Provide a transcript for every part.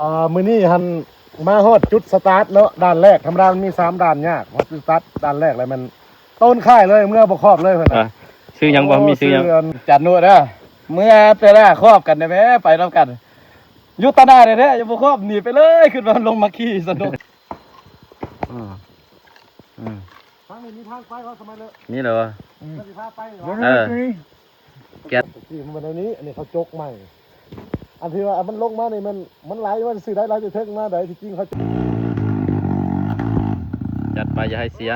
ອ່າ ມື້ນີ້ຫັ້ນມາຮອດຈຸດສະຕາດເນາະ ດ່ານແລກ ທຳມະດາມັນມີສາມດ່ານຍາກ ຮອດຈຸດສະຕາດດ່ານແລກແລ້ວແມ່ນໂຕນຄ້າຍເລີຍ ເມືອບໍ່ຄອບເລີຍເພິ່ນ ອ່າ ຊື່ຫຍັງບໍ່? ມີຊື່ຫຍັງ? ອາຈານນຸເດີ ເມືອແຕ່ລະຄອບກັນໄດ້ແມ້ ໄປນຳກັນ ຢູ່ຕາໜ້າແທ້ໆ ຢ່າບໍ່ຄອບ ໜີໄປເລີຍ ຄິດວ່າລົງມາຂີ່ສະໜຸກ. ອືມ ອືມ ທາງນີ້ມີທາງໄປວະ ສະໄໝເລີ ມີແລ້ວວະ? ອືມ ເຮົາຊິພາໄປວະ? ເອີ ແກັດ ທີ່ມັນແນວນີ້ ອັນນີ້ເຂົາຈົກໃໝ່ ອັນທີ່ວ່າມັນລົງມານີ້ແມ່ນ ມັນໄຫຼມາຊື່ໄດ໋ ໄຫຼແຕ່ເທິງມາໄດ໋ ທີ່ຈິງເຂົາ ຈັດໄປ ຢ່າໃຫ້ເສຍ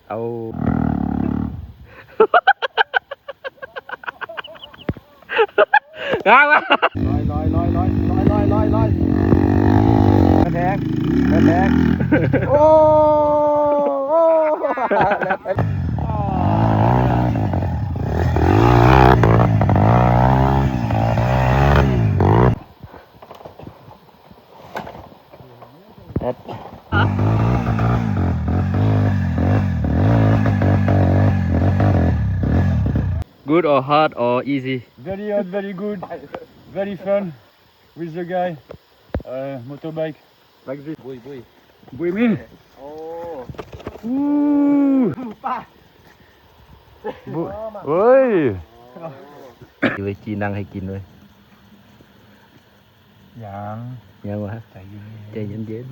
ເອົາ ງາມ ລອຍ ລອຍ ລອຍ ລອຍ ລອຍ ລອຍ ລອຍ ລອຍ ແທກ ແທກ ໂອ້ ໂອ້ Good or hard or easy? Very hard, very good, very fun with the guy, uh, motorbike. Like this. ບຸຍ ບຸຍ ບຸຍມີ. ໂອ້ ອູ້ ປາ ບຸ ເອີຍ ເອີຍ ຈີ່ນັ່ງໃຫ້ກິນເວີຍ. ຍັງ ຍັງວະ? ໃຈເຢັນໆ ໃຈເຢັນໆ.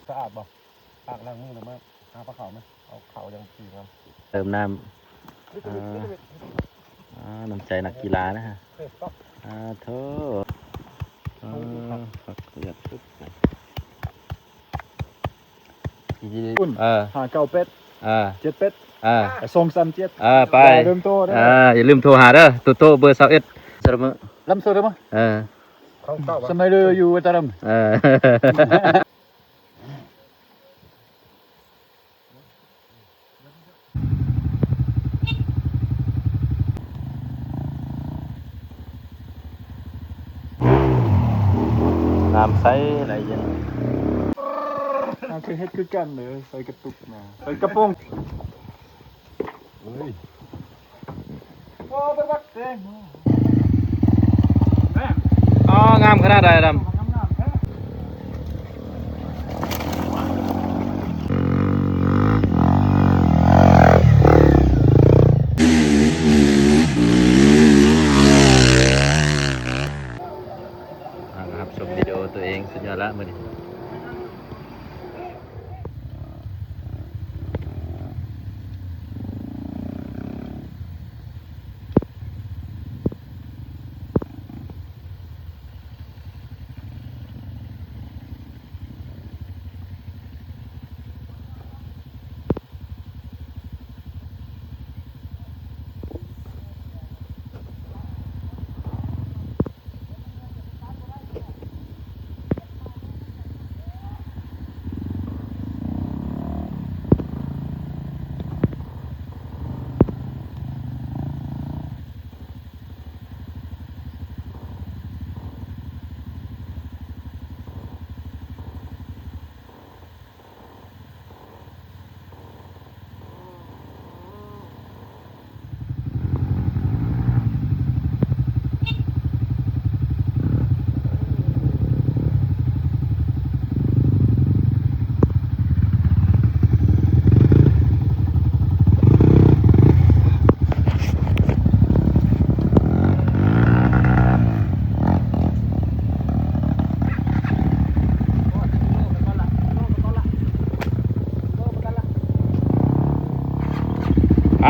ສະອາດບໍ່? ປາກລ້າງມືແລ້ວມາຫາປາເຂົ້າມາ ເອົາເຂົ້າຢ່າງຈີ່ນຳ ເຕີມນ້ຳ ອ່າ ອ່າ ນ້ຳໃຈນັກກິລານະ ອ່າ ໂທ ອ່າ ຜັກເລືອດ ເອີ ຫ້າເກົ້າແປດ ເອີ ເຈັດແປດ ເອີ ສອງສາມເຈັດ ເອີ ໄປ ຢ່າລືມໂທເດີ ເອີ ຢ່າລືມໂທຫາເດີ ໂທ ໂທເບີຊາວເອັດ ສະເໝີ ລຳໂຊເດີ ເອີ ສະໄໝເດີຢູ່ຕະລຳ ເອີ. ນ້ຳໃສໄຫຼເຢັນ ເຮົາເຄີຍເຮັດຄືກັນເດີ ໃສ່ກະຕຸກນະ ໃສ່ກະໂປງ ເອີຍ. ອໍ ງາມຂະໜາດໃດດຳ ອ່າ ຮັບຊົມວິດີໂອຕົວເອງ ສຸດຍອດລະມື້ນີ້. ໄປ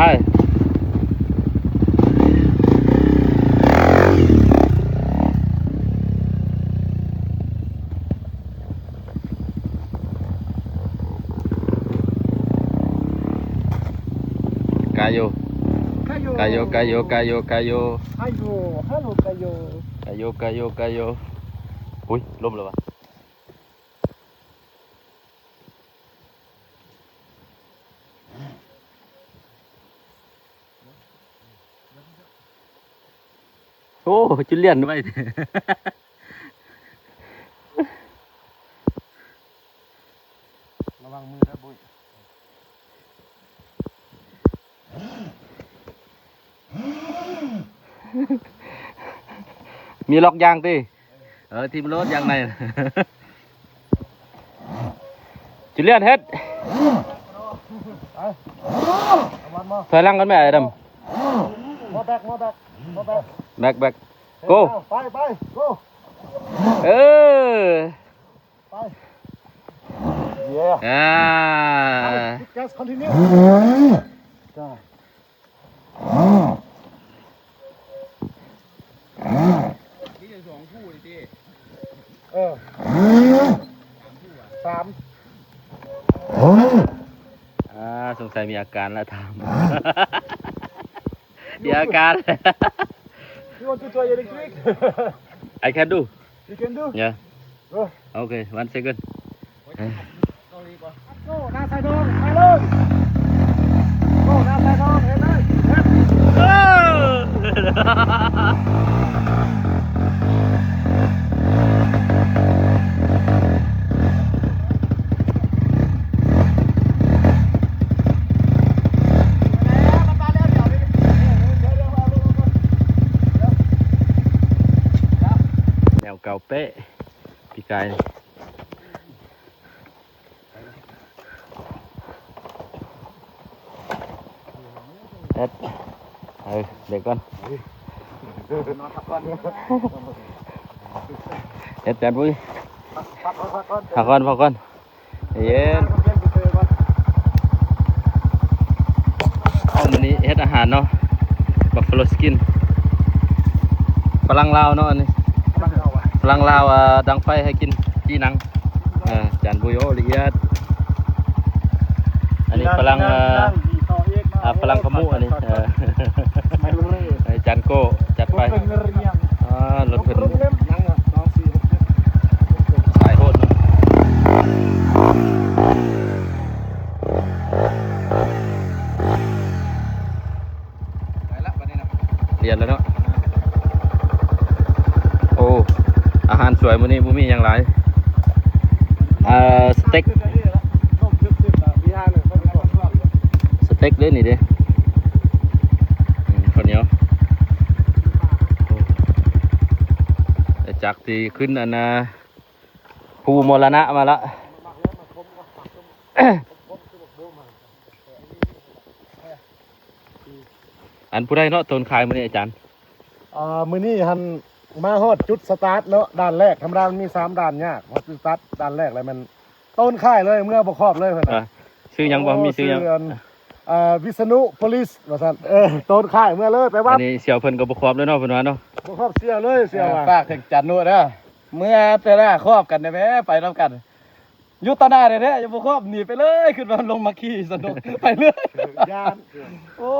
ກາໂຍ ກາໂຍ ກາໂຍ ກາໂຍ ກາໂຍ ກາໂຍ ກາໂຍ ກາໂຍ ກາໂຍ ກາໂຍ ອຸ້ຍ ລົ້ມແລ້ວວະ. ໂອ້ ຈຸລຽນໄວແທ້. ລະວັງມືເດີບຸ້ຍ. ມີລັອກຢ່າງຕິ? ເອີ ຖິ້ມໂລດຢ່າງໃນ. ຈູລຽນເຮັດ. ຖອຍຫຼັງກ່ອນແມ່ ໄອ້ດຳ. ມາແບັກ ມາແບັກ ມາແບັກ ແບັກ ແບັກ ໂກ. ໄປ ໄປ ໂກ. ເອີ ໄປ. ເຢ້ ອ່າ Yes, continue. ເອີ ສາມ. ອ່າ ສົງໄສມີອາການລະຖາມ. ມີອາການ. You want to try electric? I can do. You can do? Yeah. Go. Okay, one second. ໂກ້ໜ້າສາຍດອງ ໄປເລີຍ. ໂກ້ໜ້າສາຍດອງ ເຮັດເລີຍ ເຮັດ. ແນວເກົ່າເປະ ປີກາຍ. ເຮັດ ເອີ ເບຣກກ່ອນ ເຮັດ ຈານປຸ້ຍ ພັກກ່ອນ ພັກກ່ອນ ພັກກ່ອນ ເຢັນ. ເອົາ ມື້ນີ້ເຮັດອາຫານເນາະ ບັບຟາໂລສະກິນ ຝຣັ່ງລາວເນາະ ອັນນີ້ ຝຣັ່ງລາວ ອ່າ ດັງໄຟໃຫ້ກິນ ຈີ່ໜັງ. ເອີ ຈານບຸ້ຍ ໂອ້ ລະອຽດ. ອັນນີ້ຝຣັ່ງ ເອີ ຝຣັ່ງຂະມຸ ອັນນີ້ ເອີ ຈານໂກ້ ຈັດໄປ. ອ່າ ລົດເພິ່ນ ສາຍໂຫດເນາະ. ລຽນແລ້ວເນາະ. ໂອ້ ອາຫານສວຍມື້ນີ້ບໍ່ມີຫຍັງຫຼາຍ ເອີ ສະເຕັກ ສະເຕັກເດ້ນີ້ເດ້ ອືມ ເຂົ້າໜຽວ. ໂອ້ ຈາກທີ່ຂຶ້ນອັນນ່າ ພູມໍລະນະມາລະ. ອັນຜູ້ໃດເນາະ ໂຕນຄ້າຍມື້ນີ້ອາຈານ? ອ່າ ມື້ນີ້ຫັ້ນມາຮອດຈຸດສະຕາດເນາະ ດ່ານແລກ. ທຳມະດາມັນມີສາມດ່ານຍາກ, ຮອດຈຸດສະຕາດດ່ານແລກແລ້ວແມ່ນໂຕນຄ້າຍເລີຍ ເມືອບໍ່ຄອບເລີຍເພິ່ນ. ເອີ ຊື່ຫຍັງບໍ່? ມີຊື່ຫຍັງ? ຊື່ອັນ ເອີ ວິສະນຸໂປລິສວ່າຊັ້ນ. ເອີ ໂຕນຄ້າຍເມືອເລີຍ ແປວ່າ ອັນນີ້ສ່ຽວເພິ່ນກໍບໍ່ຄອບເລີຍເນາະ ເພິ່ນວ່າເນາະ. ບໍ່ຄອບສ່ຽວເລີຍ ສ່ຽວວ່າ. ຝາກເຖິງຈານນຸເດີ ເມືອແຕ່ລະຄອບກັນໄດ້ແມ້ ໄປນຳກັນ. ຢູ່ຕໍ່ໜ້າແທ້ໆ ຍັງບໍ່ຄອບ ໜີໄປເລີຍ. ຂຶ້ນມາລົງມາຂີ່ສະໜຸກ ໄປເລີຍ ຢ້ານ. ໂອ້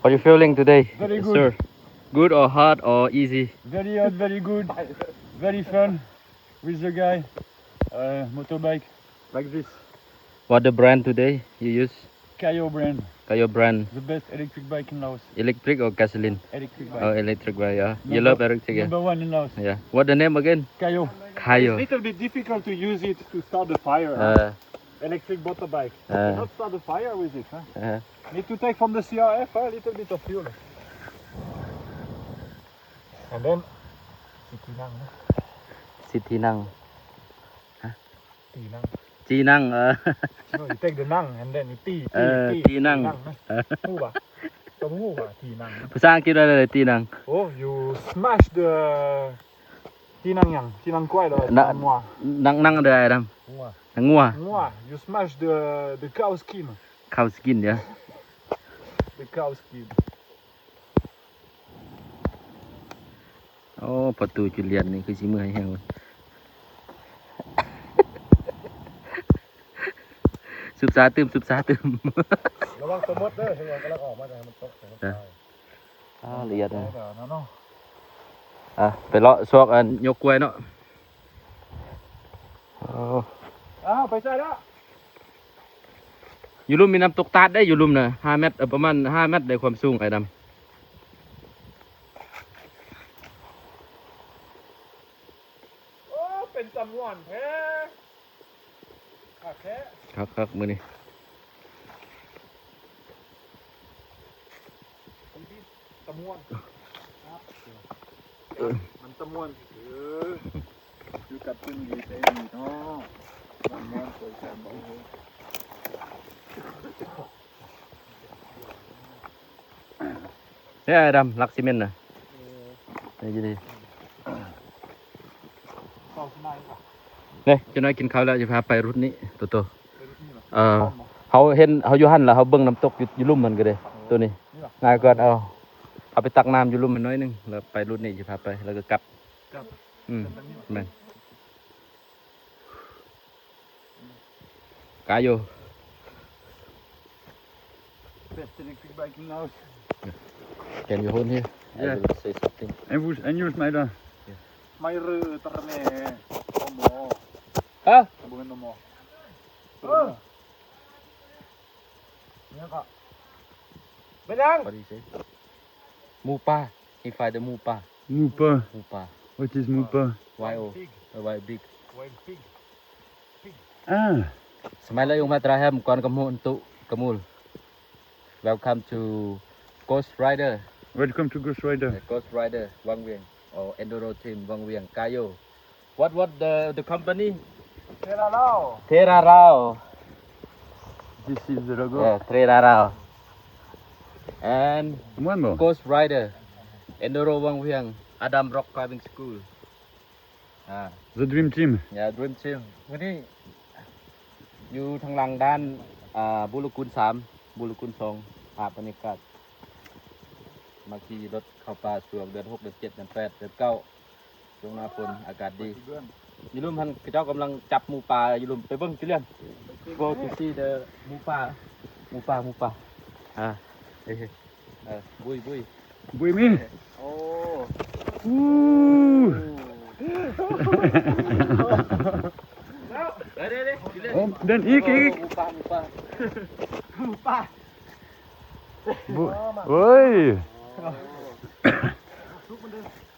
How you feeling today, sir? Very good. Good or hard or easy? Very hard, very good. Very fun with the guy. Uh, motorbike like this. What the brand today you use? Kayo brand. Kayo brand. The best electric bike in Laos. Electric or gasoline? Electric bike. Oh, electric bike, yeah. You love electric, yeah? Number one in Laos. Yeah. What the name again? Kayo. Kayo. It's little bit difficult to use it to start the fire, huh? Uh. Electric motorbike. Uh. You cannot start the fire with it, huh? Uh. Need to take from the C R F, huh? A little bit of fuel. And then, ສິດທີ່ນັ່ງນະ ສິດທີ່ນັ່ງ. ຕີນັ່ງ ຈີ່ນັ່ງ. ເອີ No, you take the ນັ່ງ and then you ຕີ ເອີ ຕີ ຕີນັ່ງ ຕີນັ່ງນະ. ເອີ ຮູ້ປະ? ຕ້ອງຮູ້ວ່າຕີນັ່ງນະ ພາສາອັງກິດວ່າໃດ? ຕີນັ່ງ. Oh, you smash the ຕີນັ່ງຫຍັງ? ຕີນັ່ງຄວາຍ ຫຼື ຕີນັ່ງງົວ? ນັ່ງ ນັ່ງໃດອ້າຍດຳ? ງົວ ນັ່ງງົວ. ງົວ. You smash the, the cow skin. Cow skin, yeah. The cow skin. ໂອ້ ປະຕູຈຸລຽນນີ້ຄືຊິເມື່ອຍແຮງ. ຊຸບຊາຕື່ມ ຊຸບຊາຕື່ມ. ລະວັງຕົວມົດເດີ ເຫັນວ່າກຳລັງອອກມາຈາກ ໃຫ້ມັນຕົກໃສ່ມັນຕາຍ. ອ່າ ລະອຽດເນາະ. ອ່າ ໄປເລາະຊອກອັນຍົກກ້ວຍເນາະ. ໂອ້ ອ້າວ ໄປໃສລະ? ຢູ່ລຸ່ມມີນ້ຳຕົກຕາດເດ້ ຢູ່ລຸ່ມນະ ຫ້າແມັດ ເອີ ປະມານຫ້າແມັດໄດ້ຄວາມສູງ ອ້າຍດຳ. ເປັນຕາມ່ວນແທ້ ຄັກແທ້ ຄັກໆ ມື້ນີ້ ຕາມ່ວນ ເອີ ມັນຕາມ່ວນ ເອີ ຢູ່ກັບເພິ່ນດີໃຈດີເນາະ ມ່ວນໆ ສວຍງາມ ໂອ້ໂຫ. ເດ້ ອ້າຍດຳ ລັກຊີເມັນນະ ເອີ ນີ້ຢູ່ນີ້ ເດ້ ຈັກໜ້ອຍກິນເຂົ້າແລ້ວ ຈະພາໄປລຸດນີ້ ໂຕໂຕ ເອີ ເຮົາເຫັນ ເຮົາຢູ່ຫັ້ນລະ ເຮົາເບິ່ງນ້ຳຕົກຢູ່ ຢູ່ລຸ່ມຫັ້ນກໍໄດ້ ໂຕນີ້ ງ່າຍກວ່າ ເອົາ ເຮົາໄປຕັກນ້ຳຢູ່ລຸ່ມຫັ້ນໜ້ອຍໜຶ່ງ ແລ້ວໄປລຸດນີ້ ຈະພາໄປ ແລ້ວກໍກັບ ກັບ ອືມ ແມ່ນ. ກາໂຍ Best electric bike in Laos. Can you hold here? I Yeah. will say something. En woes, en Joos Meida. Meire Terme. Omo. Hah? Bukan Omo. Oh. Ini kok. Benang. What do you say? ໝູປ່າ He find the ໝູປ່າ ໝູປ່າ ໝູປ່າ What is ໝູປ່າ? Wild pig. A wild pig. Wild pig. Pig. Ah. Selamat datang ke Matrahem, kuan kamu untuk kemul. Welcome to Ghost Rider. Welcome to Ghost Rider. The Ghost Rider Wang Wieng or Enduro Team Wang Wieng. Kayo. What, what the, the company? Terarao. Terarao. This is the logo. Yeah, Terarao. And One more. Ghost Rider. Enduro Wang Wieng. Adam Rock Climbing School. Ah. The Dream Team. Yeah, Dream Team. ມື້ນີ້ຢູ່ທາງຫຼັງດ້ານ ອ່າ ບູລະກຸນສາມ ບູລະກຸນສອງ ພາບບັນຍາກາດ ມາຂີ່ລົດເຂົ້າປ່າຊ່ວງເດືອນຫົກ ເດືອນເຈັດ ເດືອນແປດ ເດືອນເກົ້າ ຊ່ວງໜ້າຝົນອາກາດດີ. ຢູ່ລຸ່ມຫັ້ນເຂົາເຈົ້າກຳລັງຈັບໝູປ່າຢູ່ລຸ່ມ ໄປເບິ່ງ Julian. Go to see the ໝູປ່າ ໝູປ່າ ໝູປ່າ. ອ່າ ເອີ ເອີ ບຸຍ ບຸຍ ບຸຍມີ. ໂອ້ ອູ້ ເດີໆໆ ເດີ ເດີນອີກ ອີກ ໝູປ່າ ໝູປ່າ ໝູປ່າ. ບຸ ເອີຍ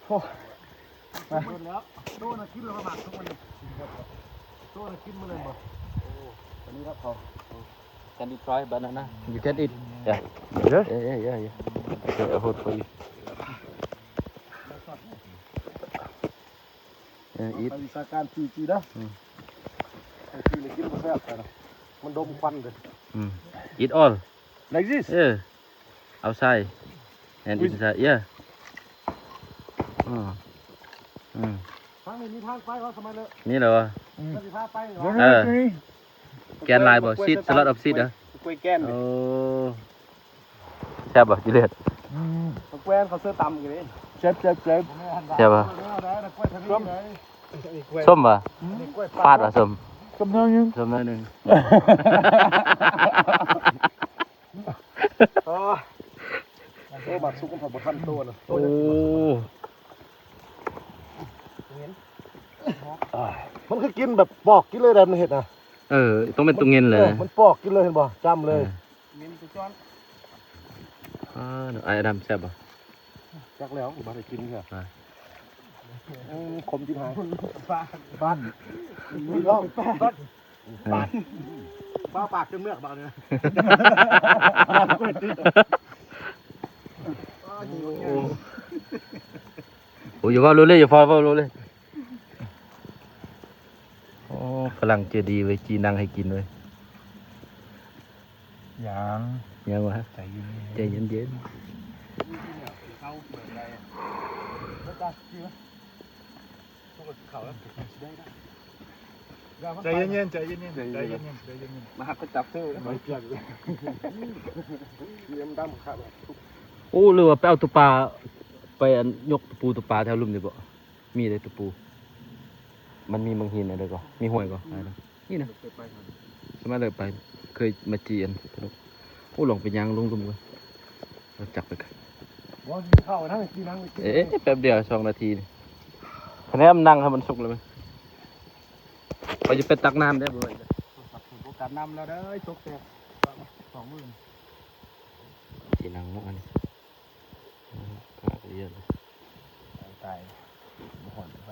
ໂອ້ ມາ ໂຕນະກິນແລ້ວ ໝາກທຸກມື້ນີ້ ໂຕນະກິນມື້ນັ້ນບໍ່? ໂອ້ ອັນນີ້ລະເຂົາ Can you try banana? You can eat. Yeah. Yes. Yeah, yeah, yeah, yeah. Okay, I hold for you. ເອີ eat. ວິຊາການ ຈີ ຈີ ເດີ. ອືມ ໄປ ຈີ ນີ້ກິນບໍ່ແຊບ ມັນດົມຄວັນເດີ. ອືມ Eat all. Like this? Yeah. Outside and inside. Yeah. ອືມ ອືມ ທາງນີ້ມີທາງໄປບໍ່ ສະໄໝເລີ? ມີແລ້ວຫວາ? ອືມ ເອີ ແກນຫຼາຍບໍ່? Seed, a lot of seed ເດີ. ກ້ວຍແກນ. ໂອ້ ແຊບບໍ່ ກິເລດ? ອືມ ແກນເຂົາເຊີຕຳຢູ່ເດ້. ແຊບໆໆ. ແຊບບໍ່? ສົ້ມບໍ່? ຝາດບໍ່ ສົ້ມ? ສົ້ມໜ້ອຍໜຶ່ງ ສົ້ມໜ້ອຍໜຶ່ງ. ໂອ້ ໂອ້ ໝາກສຸກມັນບໍ່ທັນໂຕນະ. ໂອ້ ມັນຄືກິນແບບປອກກິນເລີຍໄດ໋ ມັນເຮັດນະ. ເອີ ຕ້ອງເປັນຕົວເງິນເລີຍ. ເອີ ມັນປອກກິນເລີຍ ເຫັນບໍ່? ຈ້ຳເລີຍ. ເອີ ເມັນຄືຈ້ອນ. ອ່າ ອ້າຍດຳ ແຊບບໍ່? ຈັກແລ້ວ ບໍ່ໄດ້ກິນເທື່ອ. ອ່າ ອືມ ຂົມຈິບຫາຍ. ບາດ ບາດ ບາດ ບາດ ປາກຈົນເມືອກບາດນີ້. ໂອ້ ໂອ້ ຢ່າເວົ້າໂລເລ ຢ່າຟ້າວເວົ້າໂລເລ. ໂອ້ ຝຣັ່ງໃຈດີເວີຍ ຈີ່ນັ່ງໃຫ້ກິນເວີຍ. ຍັງ ຍັງຫວາ? ໃຈເຢັນໆ ໃຈເຢັນໆ. ໃຈເຢັນໆ ໃຈເຢັນໆ ໃຈເຢັນໆ ໃຈເຢັນໆ. ມາຮັກກໍຈັບເທື່ອ ບໍ່ຈຽກ ເລຍມດຳຄັກ. ໂອ້ ຫຼືວ່າໄປເອົາຕົວປາ ໄປອັນ ຍົກຕົວປູຕົວປາແຖວລຸ່ມນີ້ບໍ? ມີເດ້ຕົວປູ ມັນມີໝາກຫີນອັນໃດກໍ ມີຫ້ວຍກໍ ອືມ ອັນນັ້ນ ນີ້ນະ ເຄີຍໄປ ສະໄໝເລີຍໄປ ເຄີຍມາຈີ່ອັນ ໂອ້ ລອງໄປຍ່າງລົງລຸ່ມກ່ອນ ເອົາຈັກໄປກ່ອນ. ບໍ່ ກິນເຂົ້ານຳ ກິນນຳ ເອະ ແປັບດຽວ ສອງນາທີນີ້ ຄະແນນນັ່ງໃຫ້ມັນສຸກແລ້ວ ໄປຈະໄປຕັກນ້ຳເດ້ ບໍ່ ບໍ່ຕັກນ້ຳແລ້ວເດີ ຕົກແຕກ ສອງມື້ ທີ່ນັ່ງເນາະ ອັນນີ້. ອືມ ກາກະເຢັນ ຕາຍ ບໍ່ຮ້ອນໄປ.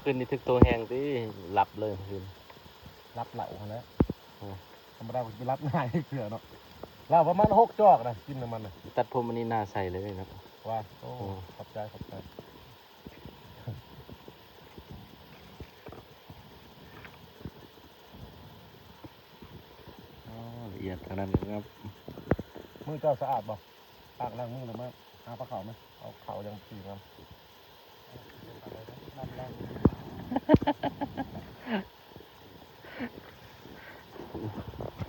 ຄືນນີ້ຖືກໂຕແຮງຕິ ຫຼັບເລີຍຄືນ ຫຼັບເຫຼົ້າຫັ້ນແຫຼະ. ໂອ້ ທຳມະດາກໍຊິໄປຫຼັບງ່າຍເທື່ອເນາະ ເຫຼົ້າປະມານຫົກຈອກນະ ກິນນຳມັນນະ. ຕັດຜົມອັນນີ້ໜ້າໃສເລີຍເນາະ. ວ່າ ໂອ້ ໂອ້ ຂອບໃຈ ຂອບໃຈ. ອໍ ລະອຽດຂະໜາດນັ້ນຄັບ. ມືເຈົ້າສະອາດບໍ່? ປາກລ້າງມືແລ້ວມາຫາປາເຂົ້າມາ ເອົາເຂົ້າຢ່າງດີງາມ. ເ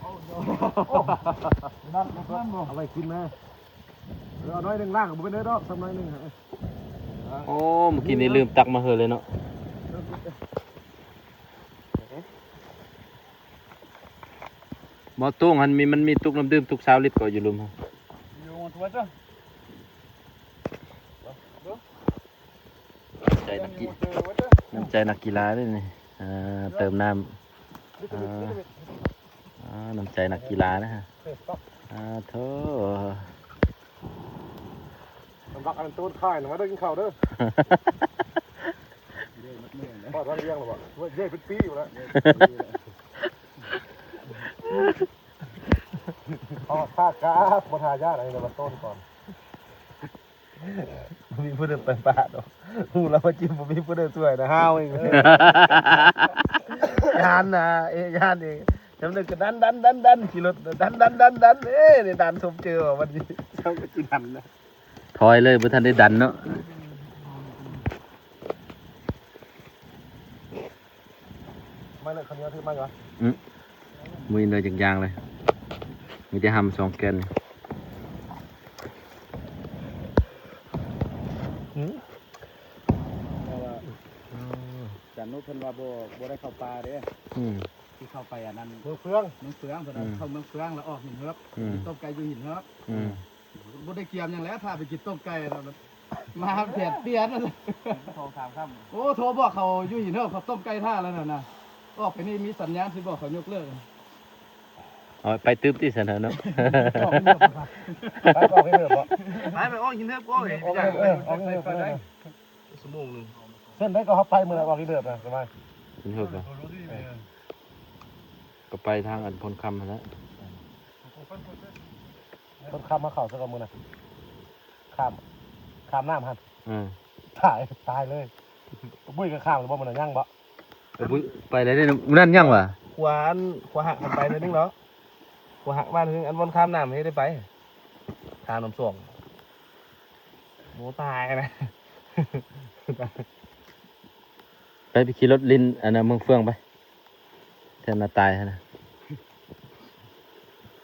ອົາໄວ້ກິນນະ ເອົາໜ້ອຍໜຶ່ງ ລ້າງກໍບໍ່ເປັນໄດດອກ ຊຳໜ້ອຍໜຶ່ງ. ໂອ້ ມື້ກີ້ນີ້ລືມຕັກມາເຮີເລີຍເນາະ. ບໍ່ ຕູ້ຫັ້ນມີ ມັນມີຕຸກນ້ຳດື່ມ ຕຸກຊາວລິດກໍຢູ່ລຸ່ມ. ໃຈນັກກິ ນ້ຳໃຈນັກກິລາເດ້ນີ້. ອ່າ ເຕີມນ້ຳ ອ່າ ນ້ຳໃຈນັກກິລານະ. ອ່າ ໂທ້ ສຳລັບອັນໂຕນຂາຍນະ ມາເດີ ກິນເຂົ້າເດີ. ຮອດວັນລ້ຽງແລ້ວບໍ່? ເຢ້ ເປັນປີແລ້ວ. ອອກທ່າກາບ ບໍ່ທ່າຍາກ ອັນນີ້ລະວ່າໂຕນກ່ອນ. ບໍ່ມີຜູ້ໃດໄປປາດອກ ຮູ້ແລ້ວວ່າຈິ ບໍ່ມີຜູ້ໃດຊ່ວຍນະ ຫ້າວເອງ. ຢ້ານນະ ເອ ຢ້ານເອງ. ຈຳໄດ້ກໍດັນໆໆໆ ຂີ່ລົດດັນໆໆໆ ເອີ ໄດ້ດັນສົມເຈີວ່າບັດນີ້ ເຈົ້າກໍຊິດັນນະ. ຖອຍເລີຍ ບໍ່ທັນໄດ້ດັນເນາະ. ມາເລີຍ ເຂົ້າໜຽວຖືມາຢູ່ຫວາ? ອື ບໍ່ເຫັນໄດ້ຈັກຢ່າງເລີຍ ມີແຕ່ຫຳສອງແກ່ນ. ອື ແຕ່ວ່າ ອື ອາຈານນຸເພິ່ນວ່າບໍ່ ບໍ່ໄດ້ເຂົ້າປ່າເດ້. ອື ຊິເຂົ້າໄປອັນນັ້ນ ເມືອງເຟືອງ ເມືອງເຟືອງ ເພິ່ນວ່າ ອື ເຂົ້າເມືອງເຟືອງແລ້ວອອກຫີນເຫີບ. ອື ໄປຕົ້ມໄກ່ຢູ່ຫີນເຫີບ. ອື ບໍ່ໄດ້ກຽມຫຍັງແລ້ວ ຖ້າໄປກິນຕົ້ມໄກ່ແລ້ວ ມາແຜດປ່ຽນ ສອງສາມຄ່ຳ. ໂອ້ ໂທບອກເຂົາຢູ່ຫີນເຫີບ ເຂົາຕົ້ມໄກ່ຖ້າແລ້ວນັ້ນນະ. ອອກໄປນີ້ມີສັນຍານຊິບອກເຂົາຍົກເລີກ. ເອົາໄປຕື່ມຕິຊັ້ນເນາະ. ໄປອອກຫີນເຫີບບໍ່? ໄປ ໄປອອກຫີນເຫີບ. ໂອ້ຍ ອອກຫີນເຫີບ ເອີ ອອກຫີນເຫີບ. ຊົ່ວໂມງໜຶ່ງ ເສັ້ນໃດກໍເຮົາໄປມື້ນັ້ນ ອອກຫີນເຫີບນະ ສະບາຍ. ຫີນເຫີບນະ ເອີ ກໍໄປທາງອັນໂພນຄຳຫັ້ນແຫຼະ. ຕົ້ນຄຳມາເຂົ້າຊະກັບມື້ນະ ຂ້າມ ຂ້າມນ້ຳຫັ້ນ. ເອີ ຕາຍ ຕາຍເລີຍ. ບຸ້ຍກໍຂ້າມແລ້ວບໍ່? ມື້ນັ້ນຍັງບໍ່? ເອີ ບຸ້ຍໄປແລ້ວເດ້. ມື້ນັ້ນຍັງຫວາ? ຂົວອັນ ຂົວຫັກມັນໄປໜ້ອຍໜຶ່ງເນາະ ຂົວຫັກມາໜ້ອຍໜຶ່ງ. ອັນບ່ອນຂ້າມນ້ຳເຮັດໄດ້ໄປ ທາງນ້ຳສອງ. ໂອ້ ຕາຍນະ. ໄປ ໄປຂີ່ລົດຫຼິ້ນອັນນະ ເມືອງເຟືອງໄປ ແຖວນາຕາຍຫັ້ນນະ.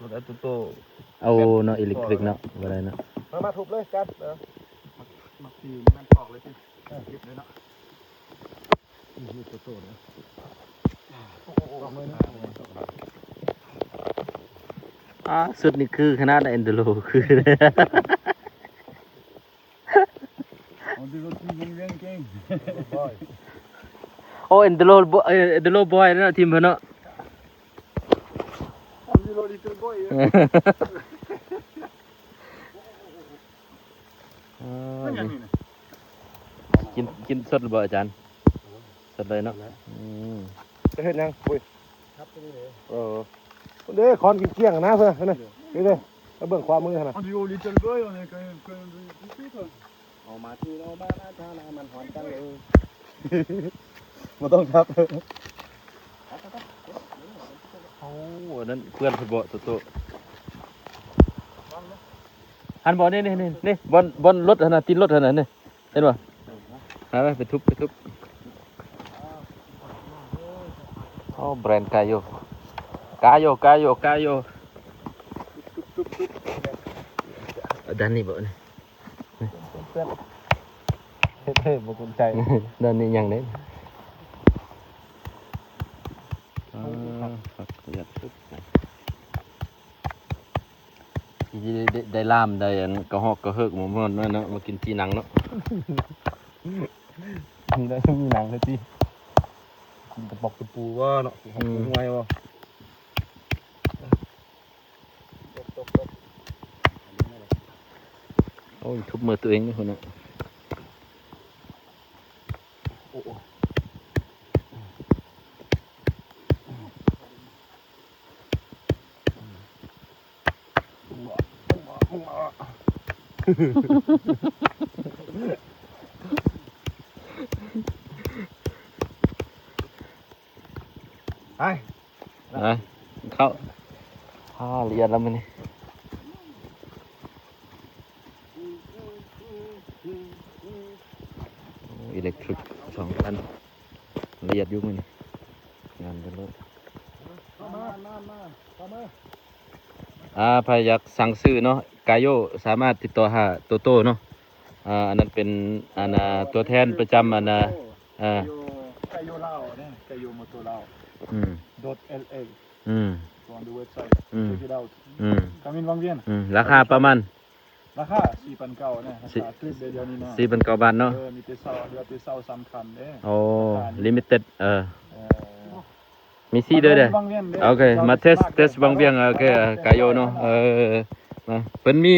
ລົດອາໂຕໂຕ ເອົາເນາະ ອີເລັກທຣິກເນາະ ບໍ່ໄດ້ເນາະ. ມາ ມາທຸບເລີຍ ຈັດ. ເອີ ມັກ ມັກຕີມັນອອກເລີຍຕິ ເອີ ເກັບເລີຍເນາະ. ນີ້ໂຕໂຕນະ. ອ່າ ຊຸດນີ້ຄືຂະໜາດ ເອັນດູໂຣ ຄື ເອັນດູໂຣທີມວງວຽງເກັ່ງ. ໂອ້ ເອັນດູໂຣ ເອີ ເອັນດູໂຣບອຍເນາະ ທີມເພິ່ນເນາະ. ເອັນດູໂຣລິດເຕີລບອຍ. ເອີ ມັນຫຍັງນີ້ນະ? ກິນ ກິນສົດຫຼືບໍ່ອາຈານ? ສົດເລີຍເນາະ. ອືມ ຈະເຮັດຫຍັງ? ໂອ້ຍ ເອີ ເດ້ ຄອນກິນກ້ຽງນະເພິ່ນ ເດ້ ເບິ່ງຂວາມືຫັ້ນນະ. ເອົາມາທີ່ເອົາມາ ຖ້ານ້ຳມັນຮ້ອນຈັງເລີຍ. ບໍ່ຕ້ອງຈັບ. ໂອ້ ອັນນັ້ນເພື່ອນເພິ່ນບໍ່ ໂຕໂຕ ຫັ້ນບໍ່? ນີ້ ນີ້ ນີ້ ນີ້ ບ່ອນ ບ່ອນລົດຫັ້ນນະ ຕີນລົດຫັ້ນນະ ນີ້ ເຫັນບໍ່? ໄປ ໄປທຸບ ໄປທຸບ. ໂອ້ ແບຣນກາໂຢ ກາໂຢ ກາໂຢ ກາໂຢ. ດ້ານນີ້ບໍ່ນີ້? ເພື່ອນ ເຮັດໃຫ້ບໍ່ສົນໃຈ. ດ້ານນີ້ຫຍັງເດ້? ອ່າ ຜັກ ຜັກ ຊິໄດ້ ໄດ້ ໄດ້ລາມ ໄດ້ອັນກະຮອກກະເຫີກໝົດເນາະ ມາກິນຈີ່ໜັງເນາະ. ມີໄດ້ ມີໜັງເລີຍຕິ ກິນຕະປອກຕະປູບໍ່ເນາະ. ອືມ ຫອຍບໍ່? ໂອ້ຍ ທຸບມືຕົວເອງເດ້ພຸ້ນນະ. ໂອ້ ໂອ້ ໄປ ເຂົ້າ ອ່າ ລະອຽດແລ້ວມື້ນີ້ ໂອ້ ອີເລັກທຣິກສອງພັນ ລະອຽດຢູ່ມື້ນີ້ ງາມເດີ. ເຂົ້າມາ ມາ ມາ ເຂົ້າມາ. ອ່າ ໃຜຢາກສັ່ງຊື້ເນາະ ກາໂຢ ສາມາດຕິດຕໍ່ຫາໂຕໂຕ້ເນາະ. ອ່າ ອັນນັ້ນເປັນ ອັນ ອ່າ ຕົວແທນປະຈຳ ອັນ ອ່າ ກາໂຢລາວເດ້ ກາໂຢມໍໂຕລາວ ອືມ ດອດ ແອລ ເອ ອືມ on the website ອືມ check it out ອືມ ຄຳມິນວັງວຽງ ອືມ ລາຄາປະມານ ລາຄາສີ່ພັນເກົ້ານະ ລາຄາຖືກເດ້ດຽວນີ້ນະ ສີ່ພັນເກົ້າບາດເນາະ ເອີ ມີແຕ່ເຊົ່າ ເຫຼືອແຕ່ເຊົ່າສຳຄັນເດ້ ໂອ້ ລາຄານີ້ limited ເອີ ເອີ ມີສີ່ເດີເດີ ໂອເຄ ມາເທສ ເທສວັງວຽງ ໂອເຄ ກາໂຢເນາະ ເອີ ມາ ເພິ່ນມີ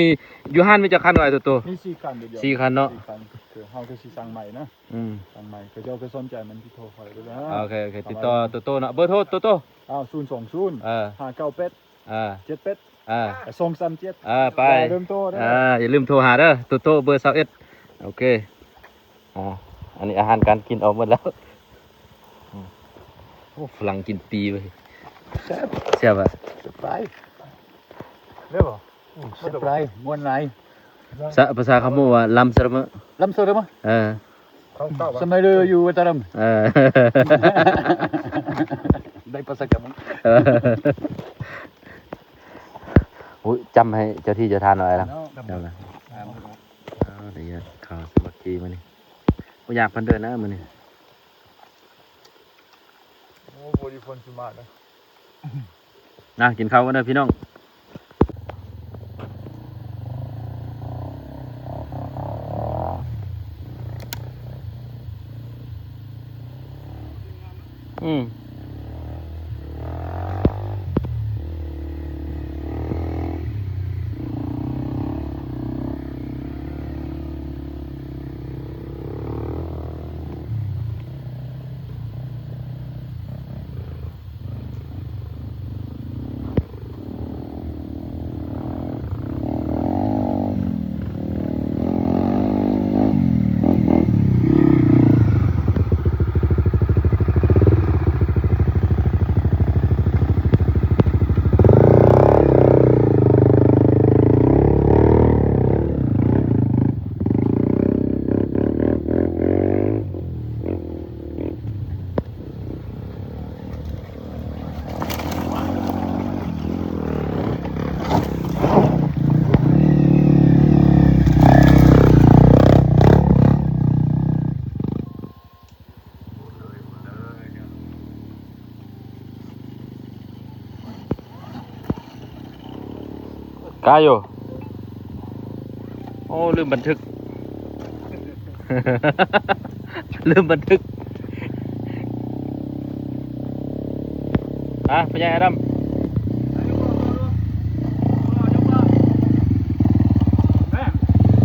ຢູ່ຮ້ານມີຈັກຄັນ ອ້າຍໂຕໂຕ້? ມີສີ່ຄັນເດີ ສີ່ຄັນເນາະ ສີ່ຄັນ ຄືເຮົາກໍຊິສັ່ງໃໝ່ນະ ອືມ ສັ່ງໃໝ່ ເຂົາເຈົ້າກໍສົນໃຈມັນຊິໂທຂ້ອຍເດີ ໂອເຄ ໂອເຄ ຕິດຕໍ່ໂຕໂຕ້ເນາະ ເບີໂທໂຕໂຕ້ ເກົ້າສູນສອງສູນ ເອີ ຫ້າເກົ້າແປດ ອ່າ ເຈັດແປດ ອ່າ ສອງສາມເຈັດ ອ່າ ໄປ ຢ່າລືມໂທເດີ ອ່າ ຢ່າລືມໂທຫາເດີ ໂຕໂຕ້ເບີຊາວເອັດ ໂອເຄ ອ່າ ອັນນີ້ອາຫານການກິນອອກໝົດແລ້ວ ໂອ້ ຝຣັ່ງກິນປີເວີຍ ແຊບ ແຊບຫວາ ສະບາຍ ເລີຍບໍ່? ອືມ ສະບາຍ ມ່ວນຫຼາຍ ສະ ພາສາຂະໂມວ່າລຳສະເໝີ ລຳສະເໝີ ເອີ ສະໄໝເລີຢູ່ຕະລຳ ເອີ ໄດ້ປາສະກຳ ເອີ ໂອ້ຍ ຈຳໃຫ້ເຈົ້າທີ່ເຈົ້າທານເອົາໄວ້ລະ ເອົາລະ ເອົາລະ ເອົາລະ ເຂົ້າສາມັກຄີມື້ນີ້ ບໍ່ຢາກປານເດີນນະມື້ນີ້ ໂອ້ ບໍ່ດີຄົນຊິມາເດີ. ນະ ກິນເຂົ້າກັນເດີພີ່ນ້ອງ ອືມ. ກາໂຍ ໂອ້ ລືມບັນທຶກ ລືມບັນທຶກ ອ່ະ ພໍ່ໃຫຍ່ອາດຳ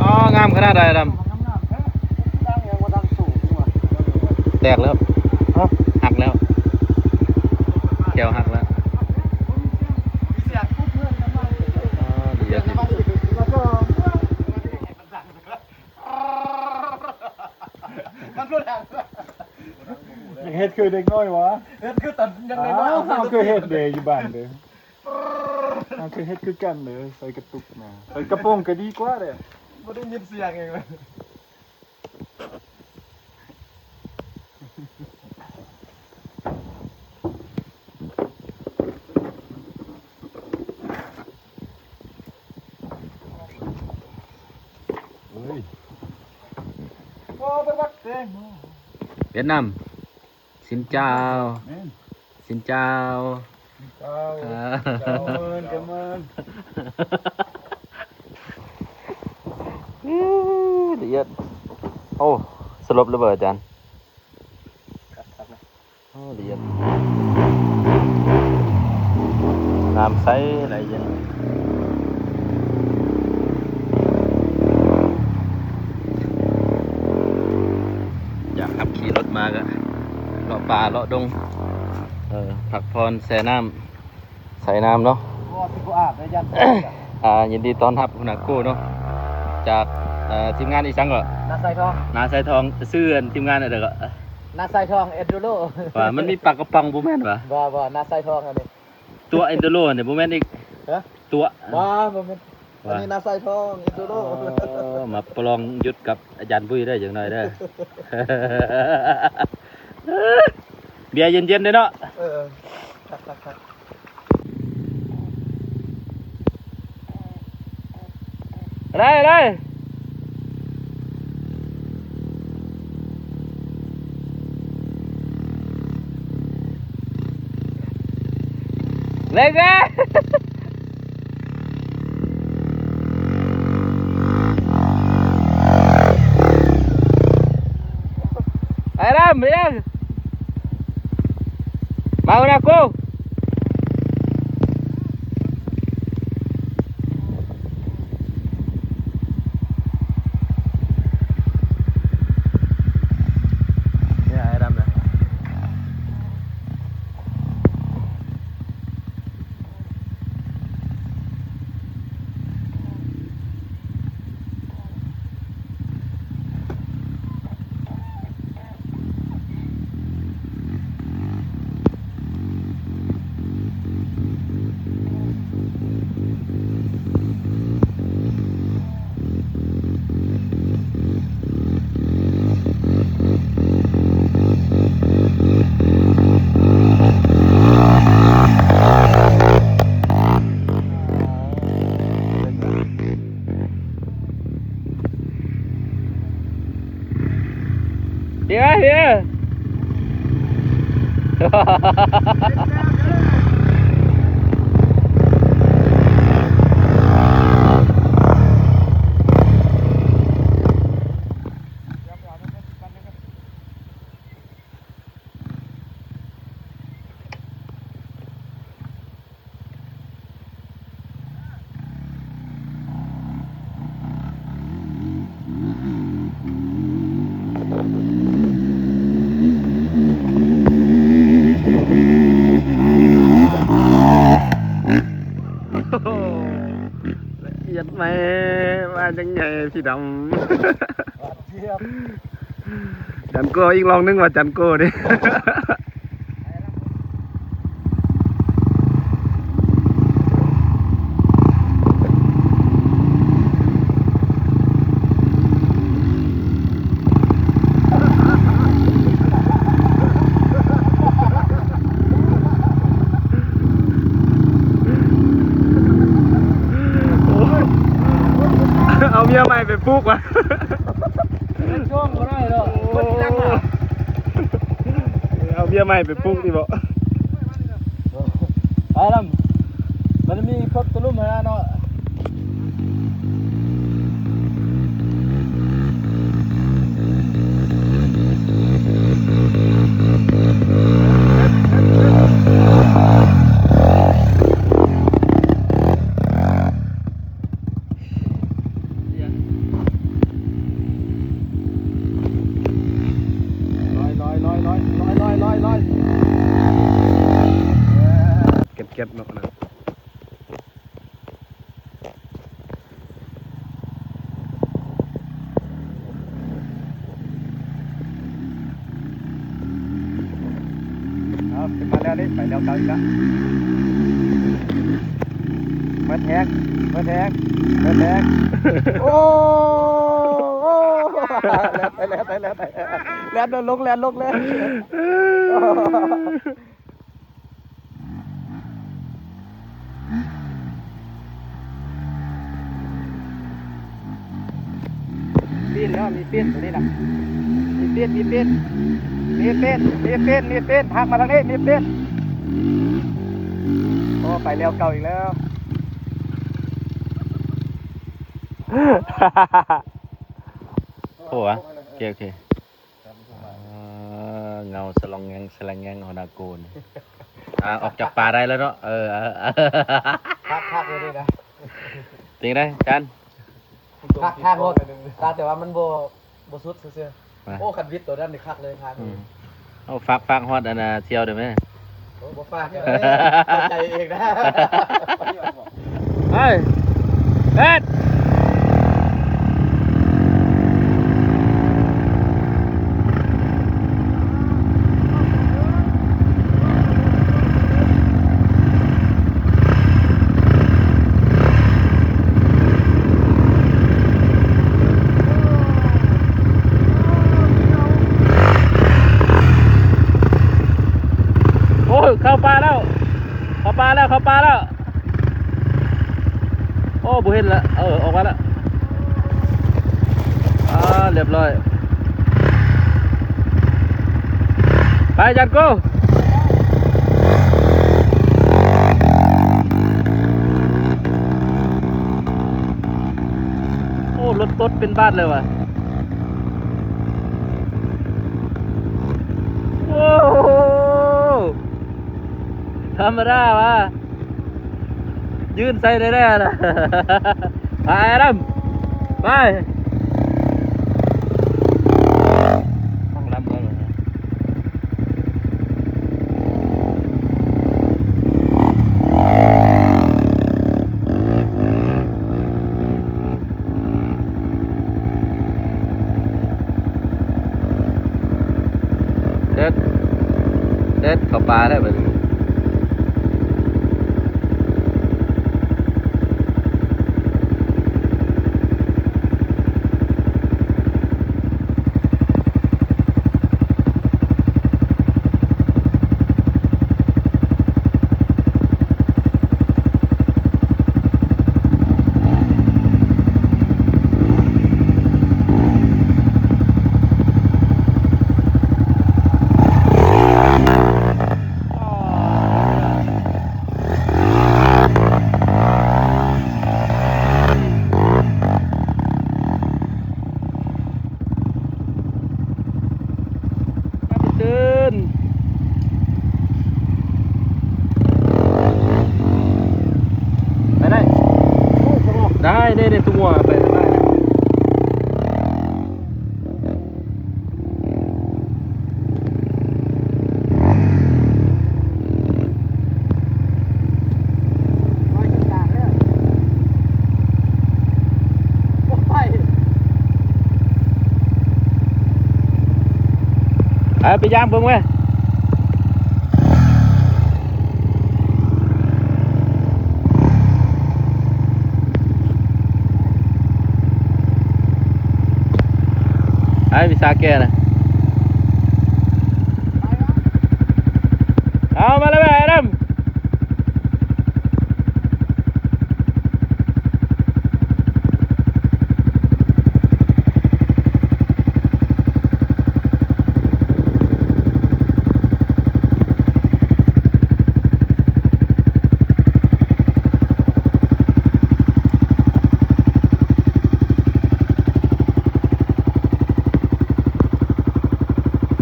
ອໍ ງາມຂະໜາດໃດອາດຳ? ແຕກແລ້ວ ຮະ? ຫັກແລ້ວ ແກ້ວຫັກແລ້ວ ອໍ ລະອຽດຢູ່ ມັນບໍ່ດັງ ຢາກເຮັດຄືເດັກນ້ອຍຫວາ? ເຮັດຄືຕອນຍັງນ້ອຍໆ ອ້າວ ເຮົາເຄີຍເຮັດເດ້ຢູ່ບ້ານເດ້ ເຮົາເຄີຍເຮັດຄືກັນເດ້ ໃສ່ກະຕຸກນະ ໃສ່ກະໂປງກະດີກວ່າເດ້ ບໍ່ໄດ້ຍິນສຽງເອງ. ຫວຽດນາມ ຊິນເຈົ້າ ແມ່ນ ຊິນເຈົ້າ ເຈົ້າ ເຈົ້າເມີນ ເຈົ້າເມີນ ອື້ ລະອຽດ ໂອ້ ສະຫຼົບລະເບີດອາຈານ ໂອ້ ລະອຽດ ນ້ຳໃສໄຫຼເຢັນ ຢາກຂັບຂີ່ລົດມາກະເລາະປ່າເລາະດົງ ເອີ ພັກຜ່ອນແຊ່ນ້ຳ ໃສ່ນ້ຳເນາະ ບໍ່ ຊິບໍ່ອາບເດີ ຢ້ານ ອ່າ ຍິນດີຕ້ອນຮັບຫົວໜ້າຄູ່ເນາະ ຈາກ ເອີ ທີມງານອີ່ຫຍັງເກາະ? ນາຊາຍທອງ ນາຊາຍທອງ. ຊື່ທີມງານອັນໃດເກາະ? ນາຊາຍທອງເອັນດູໂຣ. ວ່າມັນມີປາກະປ໋ອງບໍ່ແມ່ນຫວາ? ບໍ່ ບໍ່ ນາຊາຍທອງອັນນີ້. ຕົວະເອັນດູໂຣນີ້ບໍ່ແມ່ນອີກ? ຮະ? ຕົວະ ບໍ່ ບໍ່ແມ່ນ. ວ່າ ອັນນີ້ນາຊາຍທອງເອັນດູໂຣ. ອໍ ມາປະລອງຢຸດກັບອາຈານບຸ້ຍເດີ ຈັກໜ້ອຍເດີ. ເບຍເຢັນໆເດ້ເນາະ. ເອີ ຄັກໆໆ. ໄດ້ໄດ້ ເລັ່ງເດ້ ໄປດຳ ເປັນຫຍັງ? ມາຫົວໜ້າກູ. ເນຍ ອ້າຍດຳນະ. ເດ ເດ ລະອຽດແມ້ ວ່າຈັ່ງໃຫຍ່ ສີດຳ. ຈັນໂກ້ ອີກລອງໜຶ່ງວ່າຈັນໂກ້ເດ້. ເອົາເມຍໃໝ່ໄປປຸກວະ. ເປັນຊ່ວງບໍ່ໄດ້ດອກ ເພິ່ນຈັງຫວະ ເອົາເມຍໃໝ່ໄປປຸກນີ້ບໍ? ໄປລຳ ມັນມີພົບຕະລຸມຫັ້ນນະເນາະ. ລອຍ ລອຍ ລອຍ ລອຍ ລອຍ ລອຍ ລອຍ ລອຍ ເກັບໆ ເນາະນະ. ເອົາ ຂຶ້ນມາແລ້ວນີ້ ໄປແລ້ວເກົ່າອີກລະ ເໝິດແຮງ ເໝິດແຮງ ເໝິດແຮງ. ໂອ້ ໂອ້ ແລ່ນ ໄປແລ້ວ ໄປແລ້ວ ໄປແລ້ວ ແລ່ນລົງ ແລ່ນລົງ ແລ່ນ. ປີ້ນເນາະ ມີປີ້ນຕົວນີ້ນະ ມີປີ້ນ ມີປີ້ນ ມີປີ້ນ ມີປີ້ນ ມີປີ້ນ ຫັກມາທາງນີ້ ມີປີ້ນ. ໂອ້ ໄປແລ້ວເກົ່າອີກແລ້ວ. ໂອ້ ໂອເຄ ໂອເຄ. ອ່າ ເງົາສະຫຼອງແງງ ສະແລງແງງ ຫົວໜ້າໂກນ. ອ່າ ອອກຈາກປ່າໄດ້ແລ້ວເນາະ. ເອີ ຄັກໆ ເລີຍນີ້ນະ. ເປັນຈັ່ງໃດ ຈານ? ຄັກ ຄັກໂພດ ແຕ່ວ່າມັນບໍ່ ບໍ່ສຸດຊື່ໆ. ໂອ້ ຄັນວິດໂຕນັ້ນນີ້ຄັກເລີຍ ຄັກເລີຍ. ເອົາ ຝາກ ຝາກຮອດອັນນ່າ ສ່ຽວໄດ້ໄໝ? ໂອ້ ບໍ່ຝາກ ເຂົ້າໃຈເອງນະ. ໄປ ເຮັດ. ມາແລ້ວ ເຂົ້າປ່າແລ້ວ. ໂອ້ ບໍ່ເຫັນລະ. ເອີ ອອກມາແລ້ວ. ອ່າ ລຽບຮ້ອຍ. ໄປ ຈັດໂກ. ໂອ້ ລົດຕົດເປັນບາດເລີຍວ່ະ. ໂອ້ ທຳມະດາວ່າ ຢືນໃສ່ໄດ້ແດ່ນະ. ໄປ ອາດຳ ໄປ. ເດັດ ເດັດ ເຂົ້າປ່າແລ້ວບັດນີ້. ຕື່ນ ໄປໄດ້ ໄດ້ ໄດ້ ໄດ້ ຕົວ ໄປ ໄປ. ໄປ ໄປຍ່າງເບິ່ງເວີຍ. ໄອ້ ວິຊາແກ່ນະ ເອົາມາແລ້ວແມ່ ອາດຳ.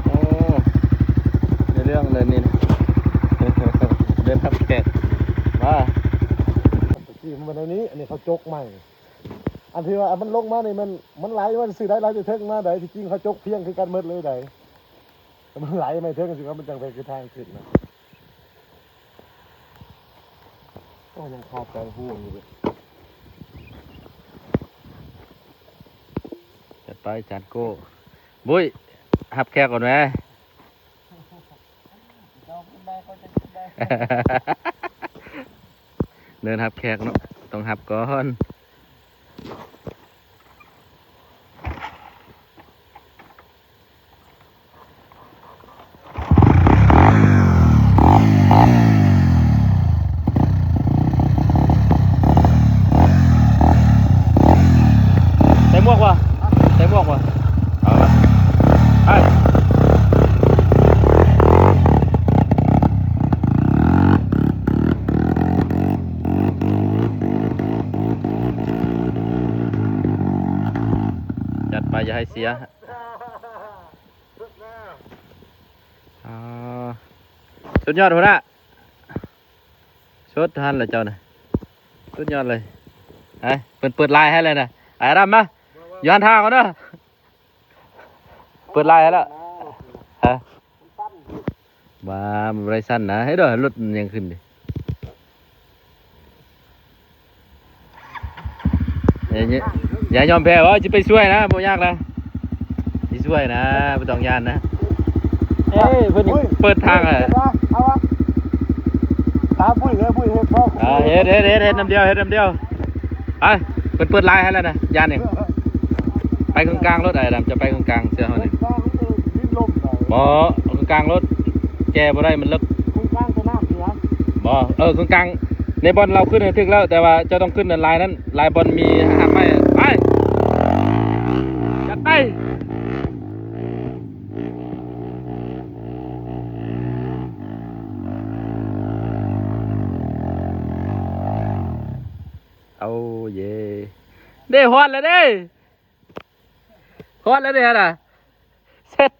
ໂອ້ ໃນເລື່ອງເລີຍນີ້ ເດີນຮັບແຂກ ວ່າ ທີ່ມັນອັນນີ້ ອັນນີ້ເຂົາຈົກໃໝ່. ອັນທີ່ວ່າມັນລົງມານີ້ ມັນ ມັນໄຫຼມາຊື່ໄດ໋ ໄຫຼແຕ່ເທິງມາໄດ໋ ທີ່ຈິງເຂົາຈົກພຽງຄືກັນໝົດເລີຍໄດ໋ ມັນໄຫຼມາເທິງຊິວ່າ ມັນຈັ່ງເປັນຄືທາງຂຶ້ນນະ. ໂອ້ ຍັງຄາໃຈຮູ້ຢູ່ເດ້. ຈັດໄປ ຈານໂກ້. ບຸ້ຍ ຮັບແຂກກ່ອນແມ. ເດີນຮັບແຂກເນາະ ຕ້ອງຮັບກ່ອນ. ໃສ່ໝວກບໍ່? ໃສ່ໝວກບໍ່? ເອົາລະ ໄປ. ຈັດໄປ ຢ່າໃຫ້ເສຍ. ອ່າ ສຸດຍອດ ຫົວໜ້າ. ສຸດຫັ້ນລະເຈົ້ານະ ສຸດຍອດເລີຍ. ໄອ້ ເພິ່ນເປີດລາຍໃຫ້ແລ້ວນະ. ໄອ້ອາດຳມາ ຢູ່ຫັ້ນຖ້າກ່ອນເດີ. ເປີດລາຍໃຫ້ແລ້ວ. ຮະ? ວ່າບໍ່ໄດ້ສັ່ນນະ. ເຮັດດອກລົດຍັງຂຶ້ນເດ. ຢ່າ ຢ່າ ຢ່າຍອມແພ້ເວົ້າ ຊິໄປຊ່ວຍນະ ບໍ່ຍາກນະ ຊິຊ່ວຍນະ ບໍ່ຕ້ອງຢ້ານນະ. ເອີ ເພິ່ນເປີດທາງ ເອີ ເອົາວະ ຕາມປຸ້ຍເດີ ປຸ້ຍເຮັດບໍ່? ເຮັດ ເຮັດ ເຮັດ ເຮັດນຳດຽວ ເຮັດນຳດຽວ. ໄປ ເພິ່ນເປີດລາຍໃຫ້ແລ້ວນະ ຢ້ານຫຍັງ? ໄປເຄິ່ງກາງລົດ ໄອ້ດຳ ຈະໄປເຄິ່ງກາງເສື້ອເຮົານີ້. ບໍ່ ເຄິ່ງກາງລົດ ແກ່ບໍ່ໄດ້ ມັນເລິກ. ເຄິ່ງກາງແຕ່ນ້ຳເສຍ. ບໍ່ ເອີ ເຄິ່ງກາງ ໃນບ່ອນລາວຂຶ້ນນະຖືກແລ້ວ ແຕ່ວ່າເຈົ້າຕ້ອງຂຶ້ນລາຍນັ້ນ ລາຍບ່ອນມີຫາກໄມ້ ໄປ ຈັດໄປ. ເອົາເຢ ເດ້ ຮອດແລ້ວເດ້ ຮອດແລ້ວເດ້ຫັ້ນນະ ເຊັດ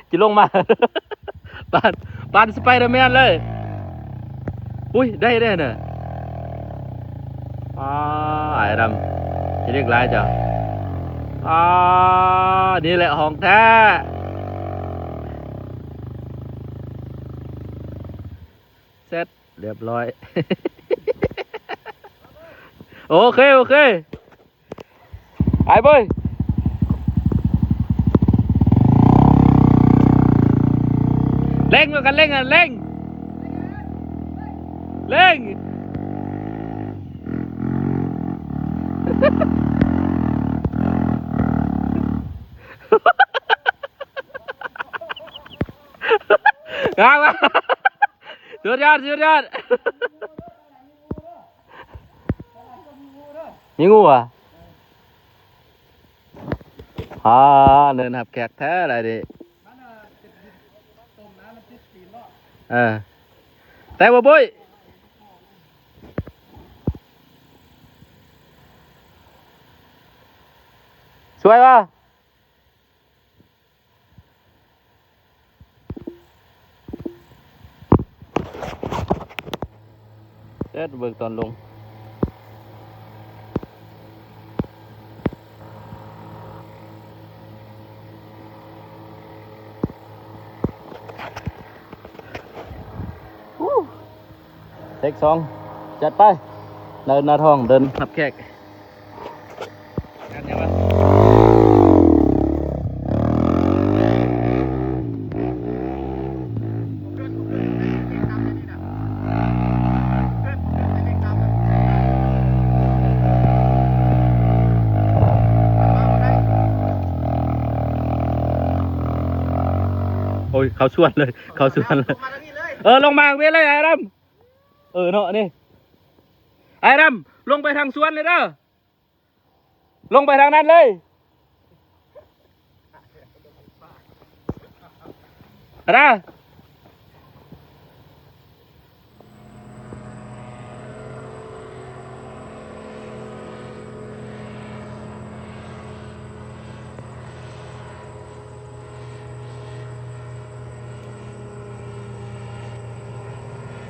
ຊິລົງມາ ປານ ປານສະໄປເດີແມນເລີຍ. ອຸ້ຍ ໄດ້ເດ້ນະ ອາ ອ້າຍດຳ ຊິເລັກຫຼາຍເຈົ້າ ອາ ນີ້ແຫຼະຂອງແທ້ ເຊັດ ລຽບຮ້ອຍ ໂອເຄ ໂອເຄ ໄປເວີຍ ເລັ່ງ ເລັ່ງ ເລັ່ງ ເລັ່ງ ງາມ ງາມ ສຸດຍອດ ສຸດຍອດ. ມີງູຫວາ? ອາ ເນີນຮັບແຂກແທ້ລະນີ້ ເອີ ແຕ່ບໍ່ບຸ້ຍ ສວຍຫວາ? ເດີ ເບິ່ງຕອນລົງ ເທກສອງ ຈັດໄປ ເດີນໜ້າທ້ອງ ເດີນຮັບແຂກ. ໂອ້ຍ ເຂົ້າສວນເລີຍ ເຂົ້າສວນເລີຍ ເອີ ລົງມາເວເລີຍ ອ້າຍດຳ. ເອີເນາະ ນີ້ ອ້າຍດຳ ລົງໄປທາງສວນເລີຍເດີ. ລົງໄປທາງນັ້ນເລີຍ ຫັ້ນນະ.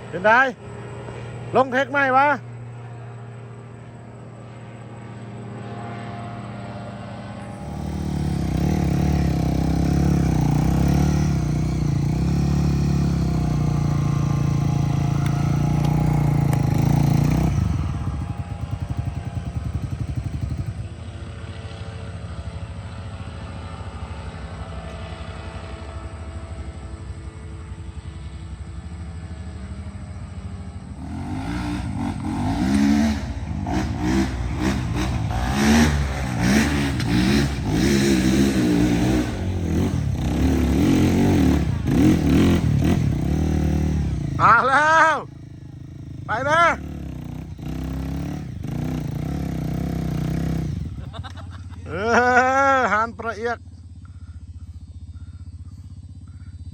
ເປັນໃດ? ລົງເທັກໃໝ່ຫວາ? ມາແລ້ວ ໄປເດີ. ເອີ ຫານປະອຽກ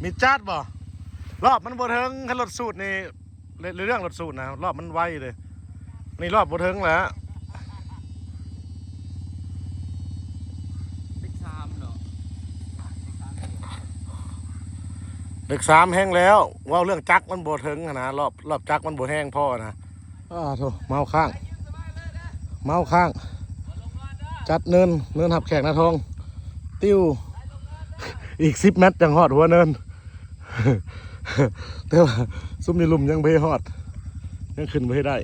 ມີຈັດບໍ່? ລອບມັນບໍ່ເຖິງ ຄັນລົດສູດນີ້ ເລື່ອງລົດສູດນະ ລອບມັນໄວເດ້ ນີ້ລອບບໍ່ເຖິງແຫຼະ. ເລກສາມເນາະ ເລກສາມແຮງແລ້ວ ເວົ້າເລື່ອງຈັກມັນບໍ່ເຖິງຫັ້ນນະ ລອບ ລອບຈັກມັນບໍ່ແຮງພໍນະ. ອ້າໂທ້ ເມົາຄ້າງ ເມົາຄ້າງ ຈັດເນີນ ເນີນຮັບແຂກນາທອງ ຕິວ ອີກສິບແມັດຈັ່ງຮອດຫົວເນີນ ແຕ່ວ່າຊຸມຢູ່ລຸ່ມຍັງບໍ່ໄດ້ຮອດ ຍັງຂຶ້ນບໍ່ໄດ້.